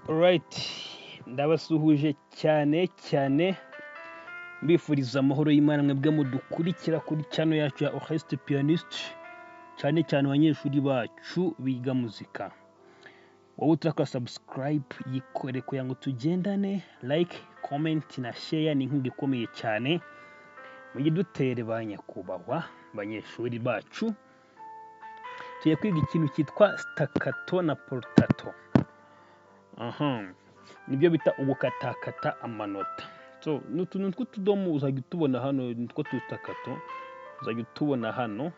Alright, ndabasuhuje cyane cyane, mbifuriza amahoro y'Imana mwebwe mudukurikira kuri channel yacu ya Orchestre Pianiste, cyane cyane abanyeshuri bacu biga muzika. Wowe utakora subscribe, yikore kugira ngo tugendane. Like, comment na share ni inkunga ikomeye cyane. Mujye dutere ba nyakubahwa banyeshuri bacu. Tugiye kwiga ikintu cyitwa staccato na portato. Aha nibyo bita ugukatakata amanota. So ni utuntu tw'utudomo uzajya utubona hano, nitwo staccato uzajya utubona hano.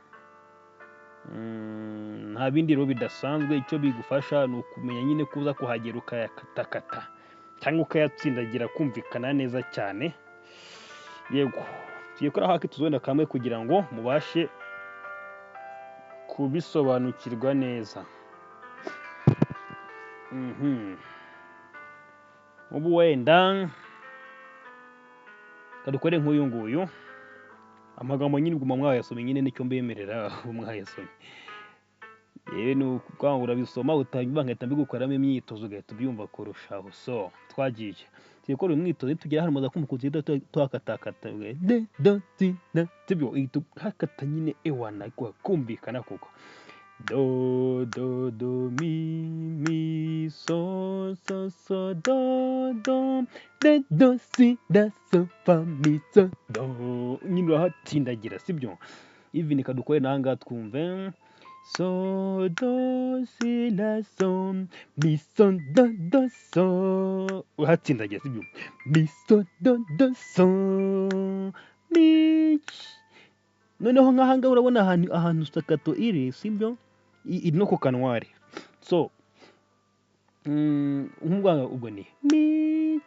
Nta bindi rero bidasanzwe. Icyo bigufasha ni ukumenya nyine ko uza kuhagera ukayakatakata cyangwa ukayatsindagira, kumvikana neza cyane. Yego, tugiye gukora haki tuzobona kamwe kugira ngo mubashe kubisobanukirwa neza. Ubu wenda kadukore nk'uyu nguyu. Amagambo nyine uguma mwayasomye nyine, nicyo mbemerera, mwayasomye. Yewe, ni ukuvuga ngo urabisoma utanyuma nkahita mbigukoramo imyitozo, ugahita ubyumva kurushaho. So twagiye, tugiye gukora uyu mwitozo. Nitugera hano muza kumva ukuntu tugenda tuhakatakata de, do, ti, na, sibyo? Uhita uhakata nyine, ewana, kumvikana kuko do, do, do, mi, mi, so, so, so, do, do, de, do, si, da, so, fa, mi, so, do. Nyine urahatsindagira, sibyo? Even kadukore n'ahangaha twumve: so, do, si, la, so, mi, so, do, do, so. Urahatsindagira, sibyo? Mi, so, do, do, so, mi. Noneho nk'ahangaha urabona ahantu staccato iri, sibyo? Iri no ku kanwari. So nk'ubwo ubwo ni mi,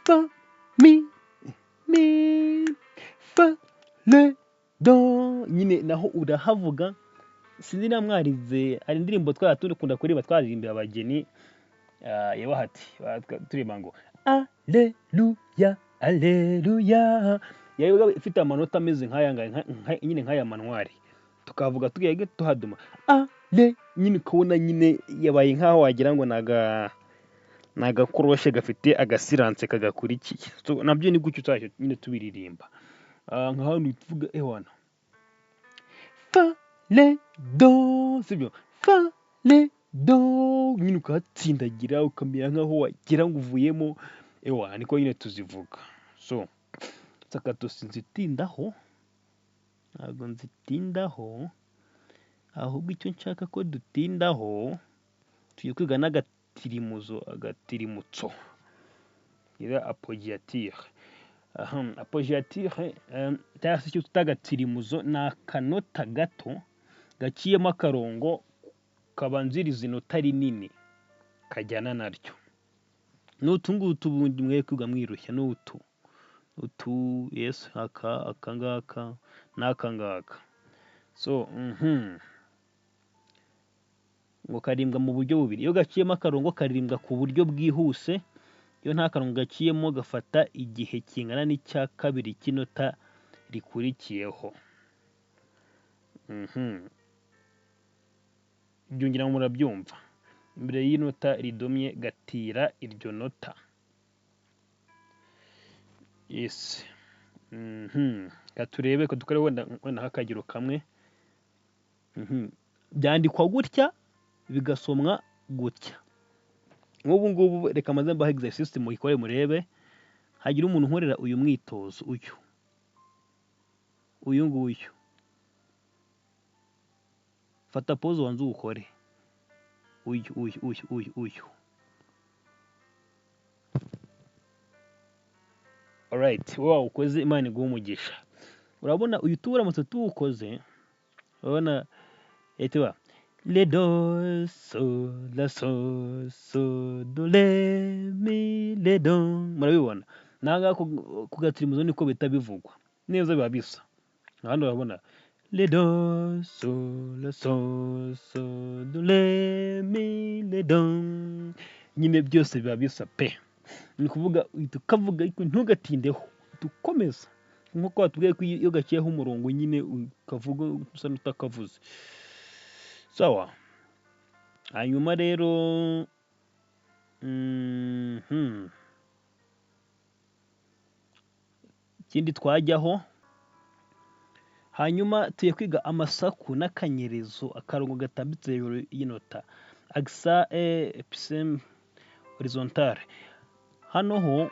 fa, mi, mi, fa, re, do. Nyine naho urahavuga. Sinzi niba mwarize, hari indirimbo twari dukunda kuririmba, twaririmbira abageni, ya Bahati, turirimba ngo aleluya, aleluya. Yabaga ifite amanota ameze nk'aya ngaya, nyine nk'aya manwari, tukavuga tugiye tuhaduma ale. Nyine ukabona nyine yabaye nk'aho wagira ngo ni agakoroshe gafite agasiranse kagakurikiye. So, nabyo ni gutyo tuzajya nyine tubiririmba. Nka hano tuvuga ewana fa, re, do, sibyo? Fa, re, do, nyine ukahatsindagira, ukamera nk'aho wagira ngo uvuyemo. Ewana, niko nyine tuzivuga. So staccato sinzitindaho, ntabwo nzitindaho. Ahubwo icyo nshaka ko dutindaho, tugiye kwiga n'agatirimuzo, agatirimutso ira appoggiature. Appoggiature cyangwa se icyo twita agatirimuzo ni akanota gato gaciyemo akarongo kabanziriza inota rinini kajyana naryo. Ni utu ngutu ubundi mwe kwiga mwirushya, ni utu utu, yes, aka ngaka n'aka ngaka. So ngo karirimbwa mu buryo bubiri: iyo gaciyemo akarongo karirimbwa ku buryo bwihuse, iyo nta karongo gaciyemo gafata igihe kingana n'icya kabiri cy'inota rikurikiyeho. Ibyo ngira ngo murabyumva. Imbere y'inota ridomye gatira iryo nota. Yes. Reka turebe ko dukore wenda nk'akagero kamwe. Byandikwa gutya, bigasomwa gutya. Nk'ubu ngubu reka maze mbahe exercice muyikore murebe. Hagira umuntu unkorera uyu mwitozo, uyu nguyu. Fata pause ubanze uwukore, uyu, uyu, uyu, uyu, uyu. Alright, wowe wawukoze, Imana iguhe umugisha. Urabona uyu turamutse tuwukoze, urabona ihita iba re, do, so, la, so, so, do, re, mi, re, do. Murabibona n'ahangaha ku gatirimuzo niko bihita bivugwa neza, biba bisa. Ahandi urabona re, do, so, la, so, so, do, re, mi, re, do. Nyine byose biba bisa pe. Ni ukuvuga uhita ukavuga ariko ntugatindeho, uhita ukomeza nk'uko watubwiye ko iyo gaciyeho umurongo nyine ukavuga usa n'utakavuze. Sawa. Hanyuma rero Ikindi twajyaho, hanyuma tugiye kwiga amasaku n'akanyerezo, akarongo gatambitse hejuru y'inota, accent et épicène horizontal. Hano ho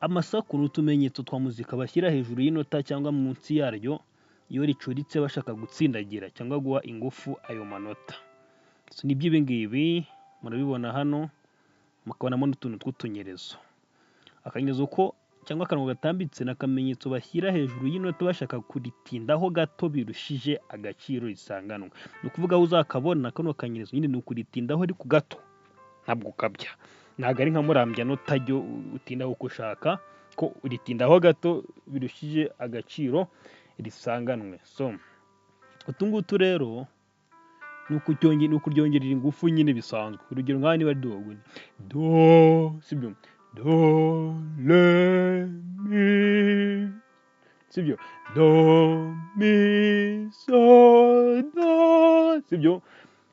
amasaku ni utumenyetso twa muzika bashyira hejuru y'inota cyangwa munsi yaryo iyo ricuritse, bashaka gutsindagira cyangwa guha ingufu ayo manota. So, nibyo ibi ngibi murabibona hano, mukabonamo n'utuntu tw'utunyerezo. Akanyerezo ko cyangwa akarongo gatambitse ni akamenyetso bashyira hejuru y'inota bashaka kuritindaho gato birushije agaciro risanganwe. Ni ukuvuga aho uzakabona kano kanyerezo nyine ni ukuritindaho ariko gato, ntabwo ukabya. Ntabwo ari nka murambyanota ryo utindaho uko ushaka, ko uritindaho gato birushije agaciro risanganwe. So utu ngutu rero ni ukuryongerera ingufu nyine bisanzwe. Urugero nk'aha niba ari do, do, sibyo? Do, re, mi, sibyo? Do, mi, so, do, sibyo?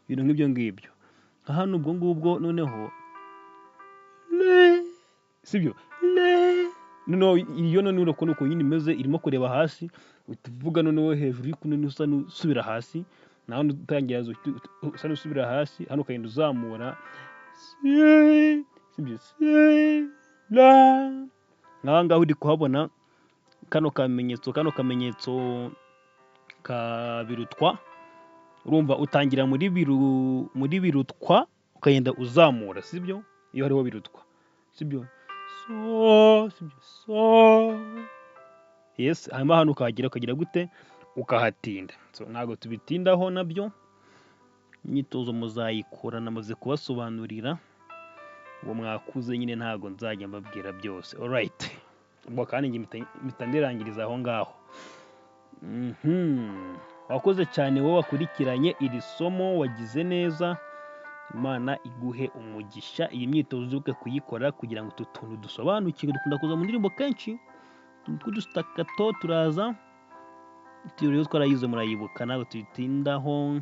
Ibintu nk'ibyo ngibyo. Nka hano ubwo ngubwo noneho re, sibyo? Re, noneho iyo noneho urabona ukuntu nyine imeze, irimo kureba hasi, uhita uvuga noneho hejuru ariko noneho usa n'usubira hasi, naho utangira usa n'usubira hasi, hano ukagenda uzamura si, sibyo? Si, la. Nk'aha ngaha uri kuhabona kano kamenyetso ka birutwa, urumva utangira muri birutwa ukagenda uzamura, sibyo? Iyo hariho birutwa, sibyo? So, sibyo? So, yes. Hanyuma hano ukahagera ukagira gute? Ukahatinda. So ntabwo tubitindaho nabyo, imyitozo muzayikora, namaze kubasobanurira. Uwo mwakuze nyine ntabwo nzajya mbabwira byose. Alright, ubwo kandi njye mpita ndirangiriza aho ngaho. Wakoze cyane wowe wakurikiranye iri somo, wagize neza, Imana iguhe umugisha. Iyi myitozo uzibuke kuyikora kugira ngo utu tuntu dusobanukirwe, dukunda kuza mu ndirimbo kenshi, utuntu tw'udustaccato turaza. Rero twarayize, murayibuka, ntabwo tuyitindaho.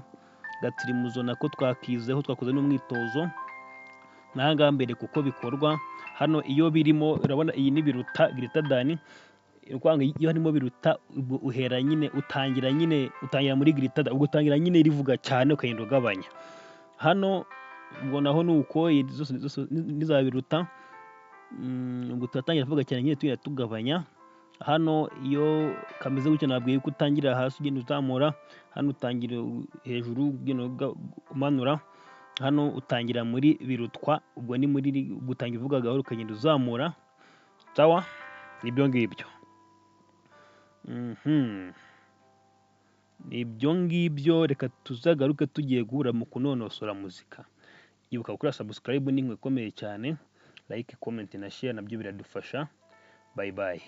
Gatirimuzo nako twakizeho, twakoze n'umwitozo. N'aha ngaha mbere kuko bikorwa hano iyo birimo, urabona iyi ni biruta, greater than, ni ukuvuga ngo iyo harimo biruta, ubwo uhera nyine, utangira nyine, utangira muri greater than, ubwo utangira nyine rivuga cyane ukagenda ugabanya. Hano ubwo naho ni uko zose zose niza biruta, ubwo turatangira kuvuga cyane nyine tugenda tugabanya. Hano iyo kameze gutya, nabwiye ko utangira hasi ugenda uzamura. Hano utangira hejuru ugenda umanura. Hano utangira muri birutwa, ubwo ni muri gutangira uvuga gahoro ukagenda uzamura. Sawa, nibyo ngibyo. Ibyo ngibyo, reka tuzagaruke tugiye guhura mu kunonosora muzika. Ibuka gukora subscribe, ni inkwi ikomeye cyane. Like, comment na share nabyo biradufasha. Bye bye.